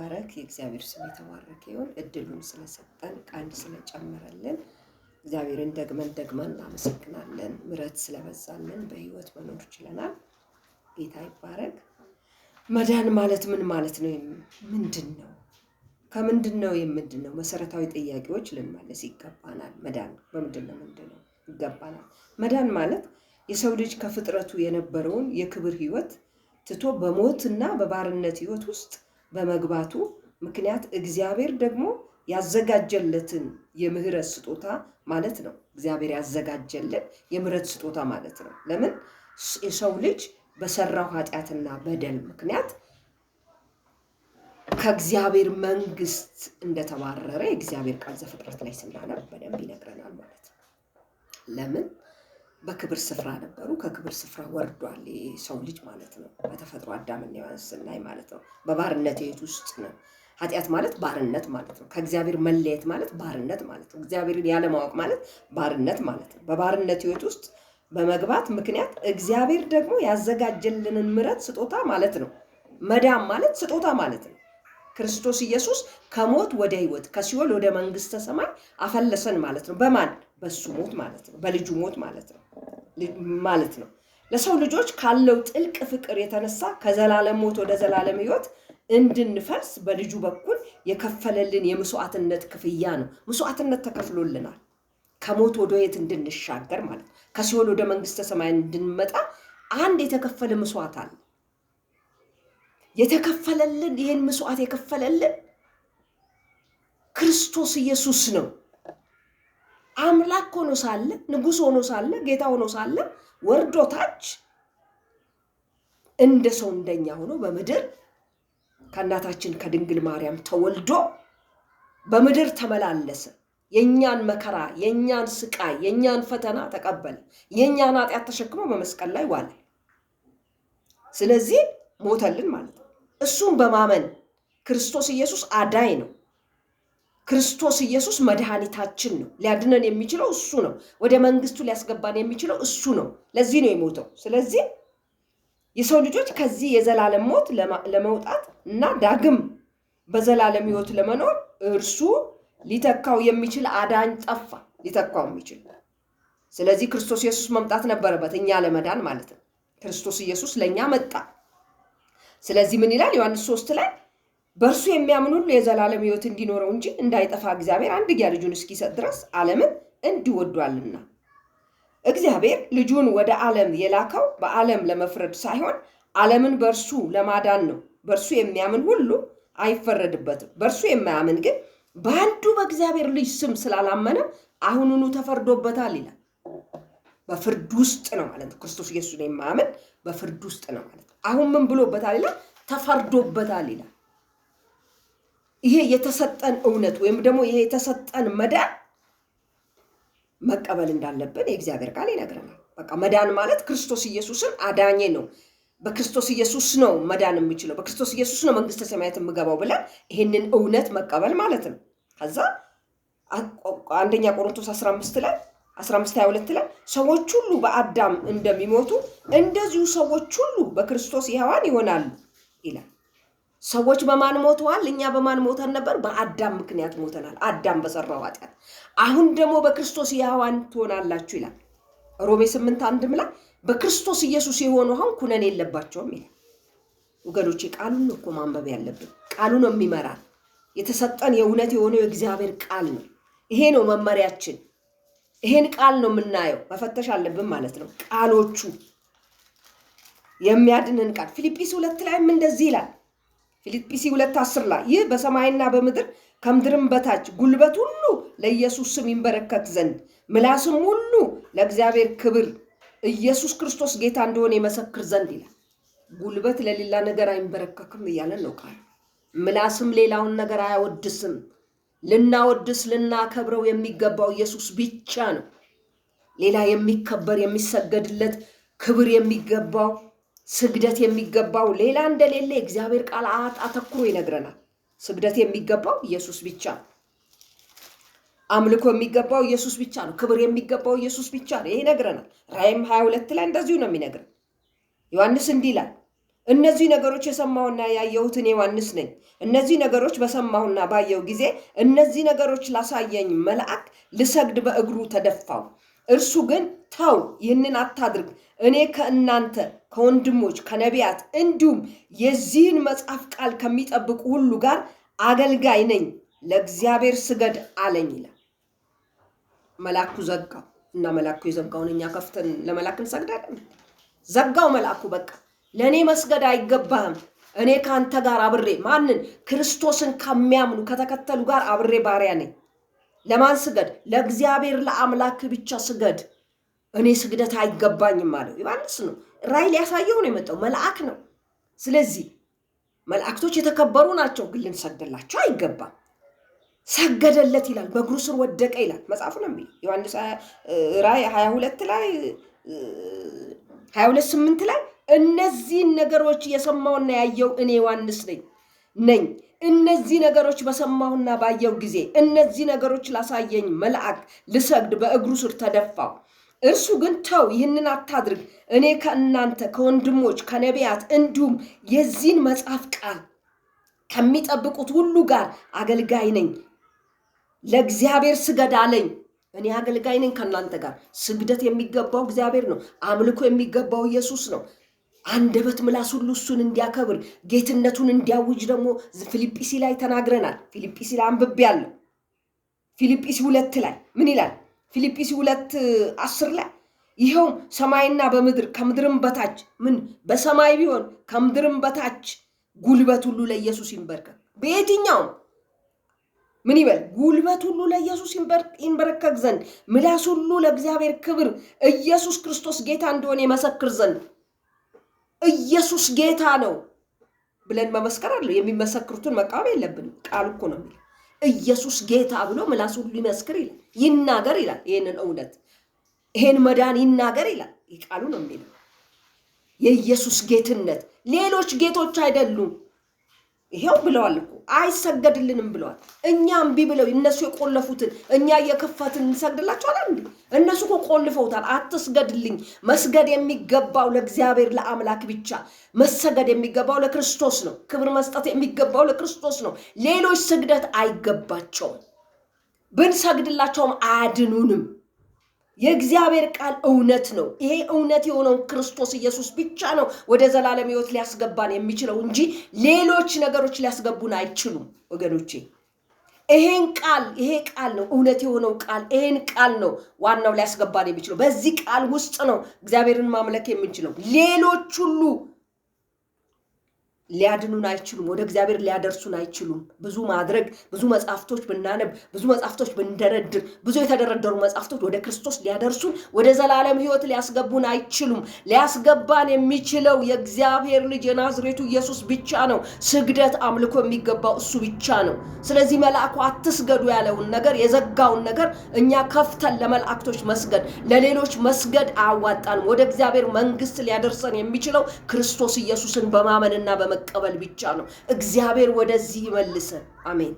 ይባረክ። የእግዚአብሔር ስም የተባረከ ይሁን። እድሉን ስለሰጠን ቀን ስለጨመረልን እግዚአብሔርን ደግመን ደግመን እናመሰግናለን። ምሕረት ስለበዛልን በሕይወት መኖር ችለናል። ጌታ ይባረክ። መዳን ማለት ምን ማለት ነው? ምንድን ነው? ከምንድን ነው የምንድን ነው? መሰረታዊ ጥያቄዎች ልንመልስ ይገባናል። መዳን በምንድን ነው ምንድን ነው ይገባናል። መዳን ማለት የሰው ልጅ ከፍጥረቱ የነበረውን የክብር ሕይወት ትቶ በሞትና በባርነት ሕይወት ውስጥ በመግባቱ ምክንያት እግዚአብሔር ደግሞ ያዘጋጀለትን የምህረት ስጦታ ማለት ነው። እግዚአብሔር ያዘጋጀልን የምህረት ስጦታ ማለት ነው። ለምን የሰው ልጅ በሰራው ኃጢአትና በደል ምክንያት ከእግዚአብሔር መንግስት እንደተባረረ የእግዚአብሔር ቃል ዘፍጥረት ላይ ስናነብ በደንብ ይነግረናል ማለት ነው። ለምን በክብር ስፍራ ነበሩ። ከክብር ስፍራ ወርዷል የሰው ልጅ ማለት ነው። በተፈጥሮ አዳምና ሔዋን ስናይ ማለት ነው። በባርነት ሕይወት ውስጥ ነው። ኃጢአት ማለት ባርነት ማለት ነው። ከእግዚአብሔር መለየት ማለት ባርነት ማለት ነው። እግዚአብሔርን ያለማወቅ ማለት ባርነት ማለት ነው። በባርነት ሕይወት ውስጥ በመግባት ምክንያት እግዚአብሔር ደግሞ ያዘጋጀልንን ምሕረት ስጦታ ማለት ነው። መዳን ማለት ስጦታ ማለት ነው። ክርስቶስ ኢየሱስ ከሞት ወደ ሕይወት ከሲኦል ወደ መንግስተ ሰማይ አፈለሰን ማለት ነው። በማን? በሱ ሞት ማለት ነው። በልጁ ሞት ማለት ነው ማለት ነው። ለሰው ልጆች ካለው ጥልቅ ፍቅር የተነሳ ከዘላለም ሞት ወደ ዘላለም ሕይወት እንድንፈልስ በልጁ በኩል የከፈለልን የመስዋዕትነት ክፍያ ነው። መስዋዕትነት ተከፍሎልናል። ከሞት ወደ ሕይወት እንድንሻገር ማለት ነው። ከሲኦል ወደ መንግስተ ሰማይ እንድንመጣ አንድ የተከፈለ መስዋዕት አለ። የተከፈለልን ይህን መስዋዕት የከፈለልን ክርስቶስ ኢየሱስ ነው። አምላክ ሆኖ ሳለ፣ ንጉሥ ሆኖ ሳለ፣ ጌታ ሆኖ ሳለ ወርዶ ታች እንደ ሰው እንደኛ ሆኖ በምድር ከእናታችን ከድንግል ማርያም ተወልዶ በምድር ተመላለሰ። የእኛን መከራ፣ የእኛን ስቃይ፣ የእኛን ፈተና ተቀበለ። የእኛን ኃጢአት ተሸክሞ በመስቀል ላይ ዋለ። ስለዚህ ሞተልን ማለት ነው። እሱን በማመን ክርስቶስ ኢየሱስ አዳኝ ነው። ክርስቶስ ኢየሱስ መድኃኒታችን ነው። ሊያድነን የሚችለው እሱ ነው። ወደ መንግስቱ ሊያስገባን የሚችለው እሱ ነው። ለዚህ ነው የሞተው። ስለዚህ የሰው ልጆች ከዚህ የዘላለም ሞት ለመውጣት እና ዳግም በዘላለም ሕይወት ለመኖር እርሱ ሊተካው የሚችል አዳኝ ጠፋ። ሊተካው የሚችል። ስለዚህ ክርስቶስ ኢየሱስ መምጣት ነበረበት እኛ ለመዳን ማለት ነው። ክርስቶስ ኢየሱስ ለእኛ መጣ። ስለዚህ ምን ይላል ዮሐንስ 3 ላይ? በእርሱ የሚያምን ሁሉ የዘላለም ሕይወት እንዲኖረው እንጂ እንዳይጠፋ እግዚአብሔር አንድያ ልጁን እስኪሰጥ ድረስ ዓለምን እንዲሁ ወዷልና። እግዚአብሔር ልጁን ወደ ዓለም የላከው በዓለም ለመፍረድ ሳይሆን ዓለምን በእርሱ ለማዳን ነው። በእርሱ የሚያምን ሁሉ አይፈረድበትም። በእርሱ የማያምን ግን በአንዱ በእግዚአብሔር ልጅ ስም ስላላመነ አሁኑኑ ተፈርዶበታል ይላል። በፍርድ ውስጥ ነው ማለት ነው። ክርስቶስ ኢየሱስን የማያምን በፍርድ ውስጥ ነው ማለት ነው። አሁን ምን ብሎበታል ይላል? ተፈርዶበታል ይላል። ይሄ የተሰጠን እውነት ወይም ደግሞ ይሄ የተሰጠን መዳን መቀበል እንዳለብን የእግዚአብሔር ቃል ይነግረናል። በቃ መዳን ማለት ክርስቶስ ኢየሱስን አዳኜ ነው፣ በክርስቶስ ኢየሱስ ነው መዳን የምችለው፣ በክርስቶስ ኢየሱስ ነው መንግስተ ሰማያት የምገባው ብለን ይሄንን እውነት መቀበል ማለት ነው። ከዛ አንደኛ ቆሮንቶስ 15 ላይ 15:22 ላይ ሰዎች ሁሉ በአዳም እንደሚሞቱ እንደዚሁ ሰዎች ሁሉ በክርስቶስ ሕያዋን ይሆናሉ ይላል። ሰዎች በማን ሞተዋል? እኛ በማን ሞተን ነበር? በአዳም ምክንያት ሞተናል፣ አዳም በሰራው ኃጢአት። አሁን ደግሞ በክርስቶስ ሕያዋን ትሆናላችሁ ይላል። ሮሜ 8:1 ላይ በክርስቶስ ኢየሱስ የሆኑ አሁን ኩነኔ የለባቸውም ይላል። ወገኖቼ ቃሉን እኮ ማንበብ ያለብን፣ ቃሉ ነው የሚመራን። የተሰጠን የእውነት የሆነው የእግዚአብሔር ቃል ነው። ይሄ ነው መመሪያችን። ይሄን ቃል ነው የምናየው፣ መፈተሽ አለብን ማለት ነው። ቃሎቹ የሚያድንን ቃል ፊልጵስዩስ 2 ላይም እንደዚህ ይላል። ፊልጵስዩስ 2:10 ላይ ይህ በሰማይና በምድር ከምድርም በታች ጉልበት ሁሉ ለኢየሱስ ስም ይንበረከክ ዘንድ ምላስም ሁሉ ለእግዚአብሔር ክብር ኢየሱስ ክርስቶስ ጌታ እንደሆነ ይመሰክር ዘንድ ይላል። ጉልበት ለሌላ ነገር አይንበረከክም እያለን ነው ቃሉ። ምላስም ሌላውን ነገር አያወድስም። ልናወድስ ልናከብረው የሚገባው ኢየሱስ ብቻ ነው። ሌላ የሚከበር የሚሰገድለት ክብር የሚገባው ስግደት የሚገባው ሌላ እንደሌለ የእግዚአብሔር ቃል አተኩሮ ይነግረናል። ስግደት የሚገባው ኢየሱስ ብቻ ነው። አምልኮ የሚገባው ኢየሱስ ብቻ ነው። ክብር የሚገባው ኢየሱስ ብቻ ነው። ይሄ ይነግረናል። ራእይም 22 ላይ እንደዚሁ ነው የሚነግረን። ዮሐንስ እንዲህ ይላል፣ እነዚህ ነገሮች የሰማሁና ያየሁት እኔ ዮሐንስ ነኝ። እነዚህ ነገሮች በሰማሁና ባየሁ ጊዜ እነዚህ ነገሮች ላሳየኝ መልአክ ልሰግድ በእግሩ ተደፋው። እርሱ ግን ተው፣ ይህንን አታድርግ፣ እኔ ከእናንተ ከወንድሞች ከነቢያት እንዲሁም የዚህን መጽሐፍ ቃል ከሚጠብቁ ሁሉ ጋር አገልጋይ ነኝ፣ ለእግዚአብሔር ስገድ አለኝ ይላል። መልአኩ ዘጋው እና መልአኩ የዘጋውን እኛ ከፍተን ለመልአክ እንሰግዳለን? ዘጋው መልአኩ። በቃ ለእኔ መስገድ አይገባህም። እኔ ከአንተ ጋር አብሬ ማንን? ክርስቶስን ከሚያምኑ ከተከተሉ ጋር አብሬ ባሪያ ነኝ። ለማን ስገድ? ለእግዚአብሔር ለአምላክ ብቻ ስገድ። እኔ ስግደት አይገባኝም አለው። ዮሐንስ ነው ራእይ ሊያሳየው ነው የመጣው፣ መልአክ ነው። ስለዚህ መላእክቶች የተከበሩ ናቸው፣ ግን ልንሰግድላቸው አይገባም። ሰገደለት ይላል፣ በእግሩ ስር ወደቀ ይላል መጽሐፉ ነው የሚለው። ዮሐንስ ራእይ 22 ላይ፣ 22:8 ላይ እነዚህን ነገሮች የሰማውና ያየው እኔ ዮሐንስ ነኝ። እነዚህ ነገሮች በሰማሁና ባየው ጊዜ እነዚህ ነገሮች ላሳየኝ መልአክ ልሰግድ በእግሩ ስር ተደፋው። እርሱ ግን ተው፣ ይህንን አታድርግ፣ እኔ ከእናንተ ከወንድሞች ከነቢያት እንዲሁም የዚህን መጽሐፍ ቃል ከሚጠብቁት ሁሉ ጋር አገልጋይ ነኝ፣ ለእግዚአብሔር ስገድ አለኝ። እኔ አገልጋይ ነኝ ከእናንተ ጋር። ስግደት የሚገባው እግዚአብሔር ነው። አምልኮ የሚገባው ኢየሱስ ነው። አንደበት ምላስ ሁሉ እሱን እንዲያከብር ጌትነቱን እንዲያውጅ ደግሞ ፊልጵሲ ላይ ተናግረናል። ፊልጵሲ ላይ አንብቤያለሁ። ፊልጵሲ 2 ላይ ምን ይላል? ፊልጵሲ 2:10 ላይ ይኸውም ሰማይና በምድር ከምድርም በታች ምን በሰማይ ቢሆን ከምድርም በታች ጉልበት ሁሉ ለኢየሱስ ይንበርከክ። በየትኛውም ምን ይበል? ጉልበት ሁሉ ለኢየሱስ ይንበረከክ ዘንድ ምላስ ሁሉ ለእግዚአብሔር ክብር ኢየሱስ ክርስቶስ ጌታ እንደሆነ የመሰክር ዘንድ። ኢየሱስ ጌታ ነው ብለን መመስከር አለ። የሚመሰክሩትን መቃወም የለብንም። ቃሉ እኮ ነው የሚለው። ኢየሱስ ጌታ ብሎ ምላስ ሁሉ ይመስክር ይላል፣ ይናገር ይላል። ይህንን እውነት ይሄን መዳን ይናገር ይላል። ይህ ቃሉ ነው የሚለው የኢየሱስ ጌትነት። ሌሎች ጌቶች አይደሉም። ይሄው ብለዋል እኮ፣ አይሰገድልንም ብለዋል። እኛ እምቢ ብለው እነሱ የቆለፉትን እኛ እየከፈትን እንሰግድላቸዋለን እንዴ? እነሱ እኮ ቆልፈውታል። አትስገድልኝ። መስገድ የሚገባው ለእግዚአብሔር ለአምላክ ብቻ፣ መሰገድ የሚገባው ለክርስቶስ ነው። ክብር መስጠት የሚገባው ለክርስቶስ ነው። ሌሎች ስግደት አይገባቸውም። ብንሰግድላቸውም አያድኑንም። የእግዚአብሔር ቃል እውነት ነው። ይሄ እውነት የሆነውን ክርስቶስ ኢየሱስ ብቻ ነው ወደ ዘላለም ሕይወት ሊያስገባን የሚችለው እንጂ ሌሎች ነገሮች ሊያስገቡን አይችሉም ወገኖቼ። ይሄን ቃል፣ ይሄ ቃል ነው እውነት የሆነው ቃል። ይሄን ቃል ነው ዋናው ሊያስገባን የሚችለው። በዚህ ቃል ውስጥ ነው እግዚአብሔርን ማምለክ የምንችለው። ሌሎች ሁሉ ሊያድኑን አይችሉም። ወደ እግዚአብሔር ሊያደርሱን አይችሉም። ብዙ ማድረግ፣ ብዙ መጽሐፍቶች ብናነብ፣ ብዙ መጽሐፍቶች ብንደረድር፣ ብዙ የተደረደሩ መጽሐፍቶች ወደ ክርስቶስ ሊያደርሱን ወደ ዘላለም ሕይወት ሊያስገቡን አይችሉም። ሊያስገባን የሚችለው የእግዚአብሔር ልጅ የናዝሬቱ ኢየሱስ ብቻ ነው። ስግደት፣ አምልኮ የሚገባው እሱ ብቻ ነው። ስለዚህ መልአኩ አትስገዱ ያለውን ነገር፣ የዘጋውን ነገር እኛ ከፍተን ለመላእክቶች መስገድ፣ ለሌሎች መስገድ አያዋጣንም። ወደ እግዚአብሔር መንግስት ሊያደርሰን የሚችለው ክርስቶስ ኢየሱስን በማመንና በመቀበል ብቻ ነው። እግዚአብሔር ወደዚህ ይመልሰን። አሜን።